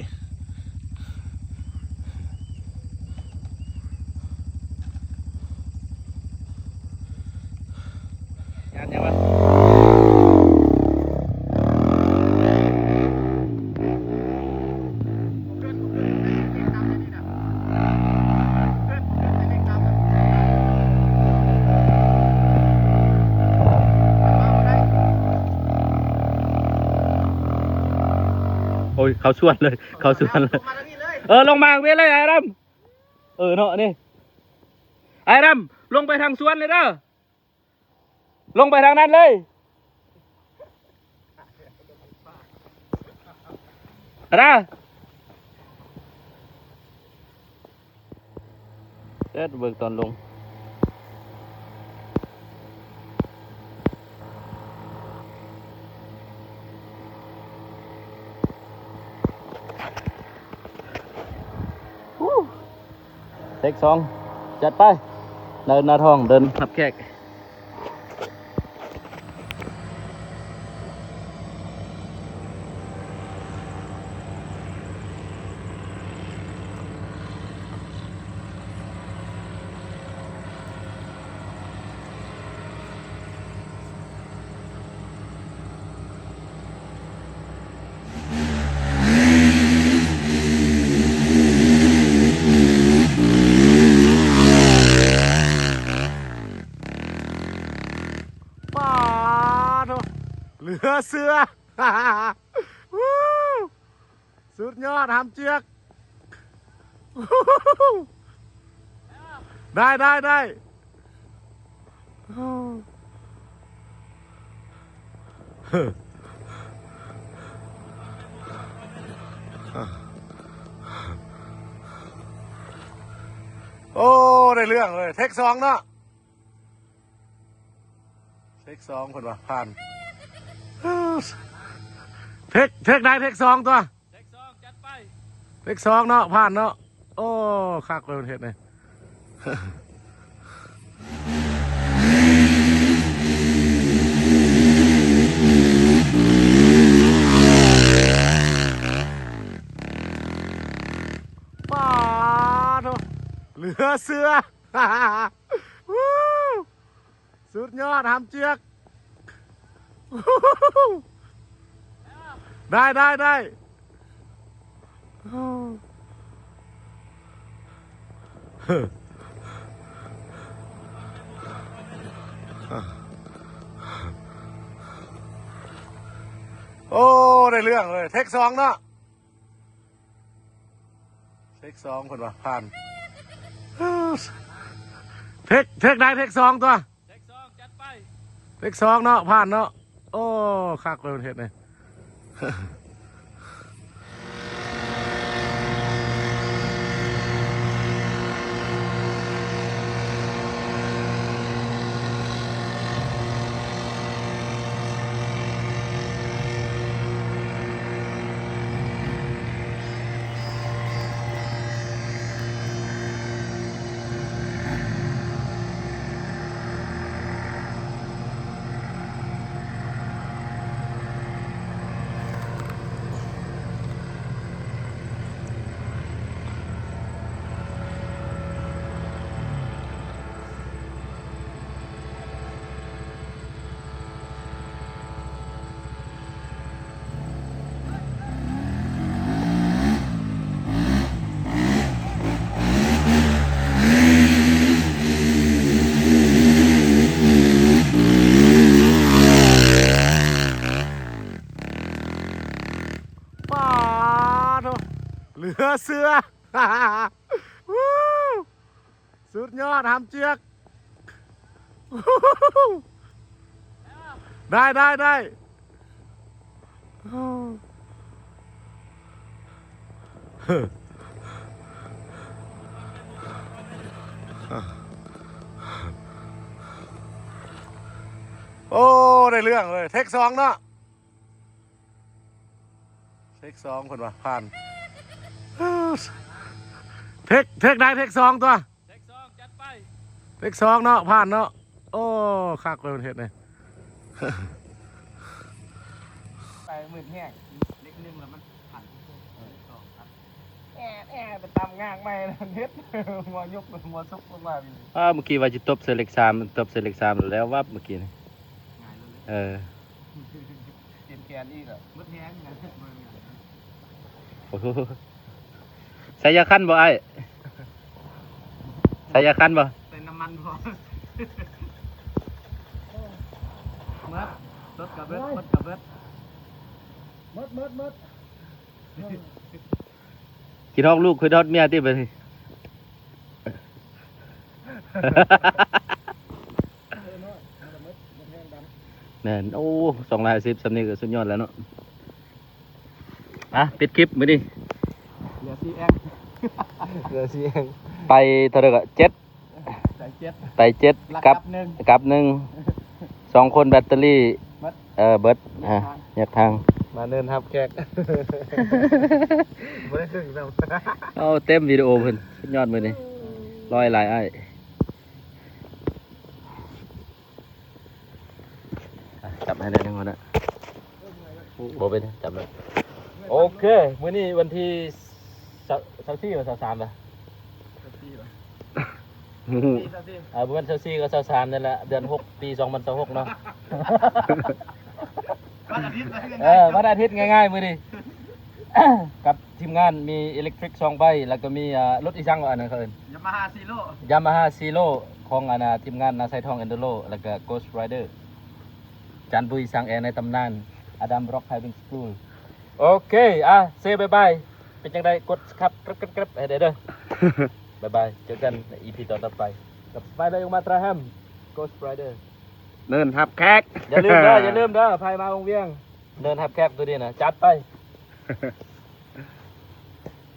ໂອ້ຍ ເຂົ້າສວນເລີຍ ເຂົ້າສວນເລີຍ ເອີ ລົງມາເວເລີຍອ້າຍດຳ. ເອີເນາະ ນີ້ ອ້າຍດຳ ລົງໄປທາງສວນເລີຍເດີ ລົງໄປທາງນັ້ນເລີຍ ອາດາ ເດີ ເບິ່ງຕອນລົງ ເທກສອງ ຈັດໄປ ເດີນໜ້າທ້ອງ ເດີນຮັບແຂກ. ປາໂທ ເຫຼືອເຊື່ອ ວູ້ ສຸດຍອດ ຫາມຈຽກ ວູ້ ໄດ້ ໄດ້ ໄດ້ ໂອ້ ໄດ້ເລື່ອງເລີຍ ເທກສອງເນາະ ເທກສອງ ເພິ່ນວ່າຜ່ານ ເທກ ເທກໃດ ເທກສອງຕົວະ ເທກສອງ ຈັດໄປ ເທກສອງເນາະ ຜ່ານເນາະ ໂອ້ ຄັກເລີຍເພິ່ນເຮັດນີ້ ປາໂທ ເຫຼືອເຊື່ອ ວູ້ ສຸດຍອດ ຫາມຈຽກ ໄດ້ ໄດ້ ໄດ້ ໂອ້ ໄດ້ເລື່ອງເລີຍ ເທກສອງເນາະ ເທກສອງ ເພິ່ນວ່າຜ່ານ ເທກ ເທກໃດ ເທກສອງຕົວະ ເທກສອງ ຈັດໄປ ເທກສອງເນາະ ຜ່ານເນາະ ໂອ້ ຄັກເລີຍເພິ່ນເຮັດນີ້ ປາໂທ ເຫຼືອເຊື່ອ ວູ້ ສຸດຍອດ ຫາມຈຽກ ໄດ້ ໄດ້ ໄດ້ ໂອ້ ໄດ້ເລື່ອງເລີຍ ເທກສອງເນາະ ເທກສອງ ເພິ່ນວ່າຜ່ານ ເທກ ເທກໃດ ເທກສອງຕົວະ ເທກສອງ ຈັດໄປ ເທກສອງເນາະ ຜ່ານເນາະ ໂອ້ ຄັກເລີຍເພິ່ນເຮັດນີ້ ໄປມືດແຮງ ເລັກໜຶ່ງແລ້ວມັນພັນ ເອີ ສອງພັນ ແອະ ແອະ ໄປຕຳງາກໃໝ່ເຮັດ ຫົວຍຸບຫົວຊຸກລົງມາ ອ້າ ເມື່ອກີ້ວ່າຊິຕົບໃສ່ເລັກສາມ ຕົບໃສ່ເລັກສາມແລ້ວວັບເມື່ອກີ້ນີ້ ງ່າຍໂລດເລີຍ ເອີ ເຈັບແຂນອີກອະ ໝົດແຮງ ໂອ້ໂຫ ໃສ່ຢາຄັນບໍ່ອ້າຍ? ໃສ່ຢາຄັນບໍ່? ໃສ່ນ້ຳມັນພໍ ໝົດ ລົດກະເບິດ ຄົນກະເບິດ ໝົດ ໝົດ ໝົດ. ຄິດຮອດລູກ ຄິດຮອດເມຍຕິບັດນີ້. ແມ່ນ. ໂອ້ ສອງຮ້ອຍຫ້າສິບ ສ່ຳນີ້ກໍສຸດຍອດແລ້ວເນາະ. ອ່ະ ປິດຄລິບມື້ນີ້ ເຫຼືອສີ່ແອັງ ເຫຼືອສີ່ແອັງ ໄປເທົ່າໃດກໍ ເຈັດ ໄປເຈັດ ໄປເຈັດ ແລ້ວກັບ ກັບໜຶ່ງ ກັບໜຶ່ງ ສອງຄົນແບັດເຕີຣີ ເບິດ ເອີ ເບິດ ແຍກທາງ ແຍກທາງ ມາເນີນຮັບແຂກ ບໍ່ໄດ້ເຄິ່ງຊ້ຳ. ເອົາເຕັມວິດີໂອເພິ່ນ ສຸດຍອດມື້ນີ້ ຮ້ອຍຫຼາຍອ້າຍ. ອ່ະ ຈັບໃຫ້ໄດ້ໜຶ່ງຄົນນະ ບໍ່ເປັນຫຍັງ ຈັບໄດ້. ໂອເຄ ມື້ນີ້ວັນທີຊາວສີ່ ຊາວສາມລະ ຊາວສີ່ ອ່າ ປະມານຊາວສີ່ກັບຊາວສາມນີ້ແຫຼະ ເດືອນຫົກ ປີສອງພັນຊາວຫົກເນາະ. ວັນອາທິດ ເອີ ວັນອາທິດ ງ່າຍໆ ມື້ນີ້ ກັບທີມງານມີເອເລັກທຣິກສອງໃບ ແລ້ວກໍມີ ອ່າ ລົດອີ່ຫຍັງວະ ອັນນັ້ນເຂົາເອີ້ນ ຢາມາຮາຊີໂຣ ຢາມາຮາຊີໂຣ ຂອງ ອັນນ່າ ທີມງານນາຊາຍທອງເອັນດູໂຣ ແລ້ວກໍໂກສໄຣເດີ ຈານບຸຍຊ່າງແອໃນຕຳນານ ອາດຳ ຣັອກ ໄດຣວິງສະກູລ. ໂອເຄ ອ່ະ ເຊບາຍບາຍ ເປັນຈັ່ງໃດ ກົດຊັບສະໄຄຣບ ແກຣບໆ ໃຫ້ແດ່ເດີ ບາຍບາຍ ເຈີກັນໃນອີພີຕອນຖັດໄປ ກັບສະໄປເດີ ຢາມາຮາ ໂກສໄຣເດີ ເນີນຮັບແຂກ ຢ່າລືມເດີ ຢ່າລືມເດີ ໃຜມາວົງວຽງ ເນີນຮັບແຂກໂຕນີ້ນະ ຈັດໄປ.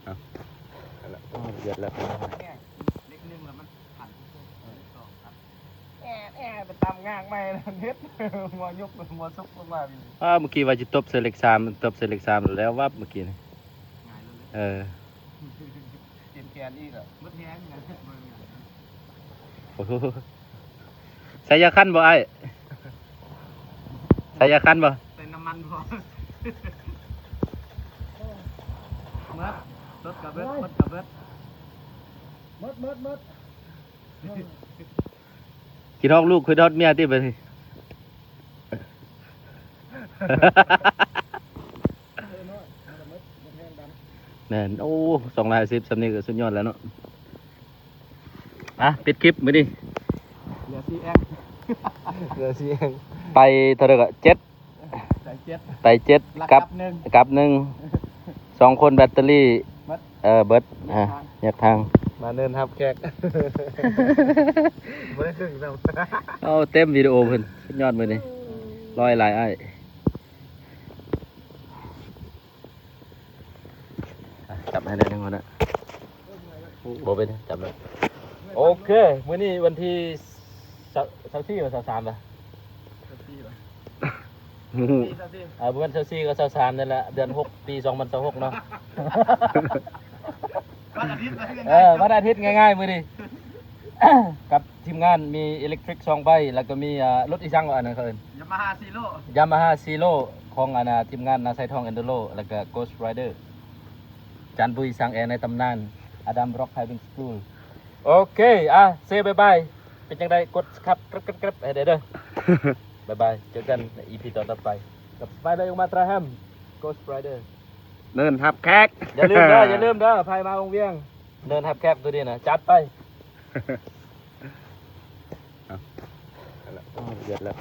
ເອົາ ເອົາລະ ໂອ້ ເດືອດແລ້ວ ແອ ແອ ໄປຕຳງາກໃໝ່ເຮັດ ຫົວຍຸກຫົວສຸກລົງມາ. ອ້າ ເມື່ອກີ້ວ່າຊິຕົບໃສ່ເຫຼັກສາມ ຕົບໃສ່ເຫຼັກສາມແລ້ວວັບເມື່ອກີ້ນີ້ ງ່າຍໂລດເລີຍ ເອີ ເປັນແກນອີກອະ ໝົດແຮງ. ໂອ້ໂຫ ໃສ່ຢາຄັນບໍ່ອ້າຍ? ໃສ່ຢາຄັນບໍ່? ໃສ່ນ້ຳມັນພໍ. ໝົດ ລົດກະເບິດ ໂອ້ຍ ຄົນກະເບິດ ໝົດ ໝົດ ໝົດ. ຄິດຮອດລູກ ຄິດຮອດເມຍຕິບັດນີ້. ແມ່ນ. ໂອ້ ສອງຮ້ອຍຫ້າສິບ ສ່ຳນີ້ກໍສຸດຍອດແລ້ວເນາະ. ອ່ະ ປິດຄລິບມື້ນີ້ ເຫຼືອສີ່ແອັງ ເຫຼືອສີ່ແອັງ ໄປເທົ່າໃດກໍ ເຈັດ ໄປເຈັດ ໄປເຈັດ ແລ້ວກັບ ກັບໜຶ່ງ ກັບໜຶ່ງ ສອງຄົນແບັດເຕີຣີ ເບິດ ເອີ ເບິດ ແຍກທາງ ແຍກທາງ ມາເນີນຮັບແຂກ ບໍ່ໄດ້ເຄິ່ງຊ້ຳ. ເອົາເຕັມວິດີໂອເພິ່ນ ສຸດຍອດມື້ນີ້ ຮ້ອຍຫຼາຍອ້າຍ. ອ່ະ ຈັບໃຫ້ໄດ້ໜຶ່ງຄົນນະ ບໍ່ເປັນຫຍັງ ຈັບໄດ້. ໂອເຄ ມື້ນີ້ວັນທີຊາວສີ່ ຊາວສາມລະ ຊາວສີ່ ອ່າ ປະມານຊາວສີ່ກັບຊາວສາມນີ້ແຫຼະ ເດືອນຫົກ ປີສອງພັນຊາວຫົກເນາະ. ວັນອາທິດ ເອີ ວັນອາທິດ ງ່າຍໆ ມື້ນີ້ ກັບທີມງານມີເອເລັກທຣິກສອງໃບ ແລ້ວກໍມີ ອ່າ ລົດອີ່ຫຍັງວະ ອັນນັ້ນເຂົາເອີ້ນ ຢາມາຮາຊີໂຣ ຢາມາຮາຊີໂຣ ຂອງ ອັນນ່າ ທີມງານນາຊາຍທອງເອັນດູໂຣ ແລ້ວກໍໂກສໄຣເດີ ຈານບຸຍຊ່າງແອໃນຕຳນານ ອາດຳ ຣັອກ ໄດຣວິງສະກູລ. ໂອເຄ ອ່ະ ເຊບາຍບາຍ ເປັນຈັ່ງໃດ ກົດຊັບສະໄຄຣບ ແກຣບໆ ໃຫ້ແດ່ເດີ ບາຍບາຍ ເຈີກັນໃນອີພີຕອນຖັດໄປ ກັບສະໄປເດີ ຢາມາຮາ ໂກສໄຣເດີ ເນີນຮັບແຂກ ຢ່າລືມເດີ ຢ່າລືມເດີ ໃຜມາວົງວຽງ ເນີນຮັບແຂກໂຕນີ້ນະ ຈັດໄປ. ເອົາລະ ໂອ້ ເດືອດແລ້ວ.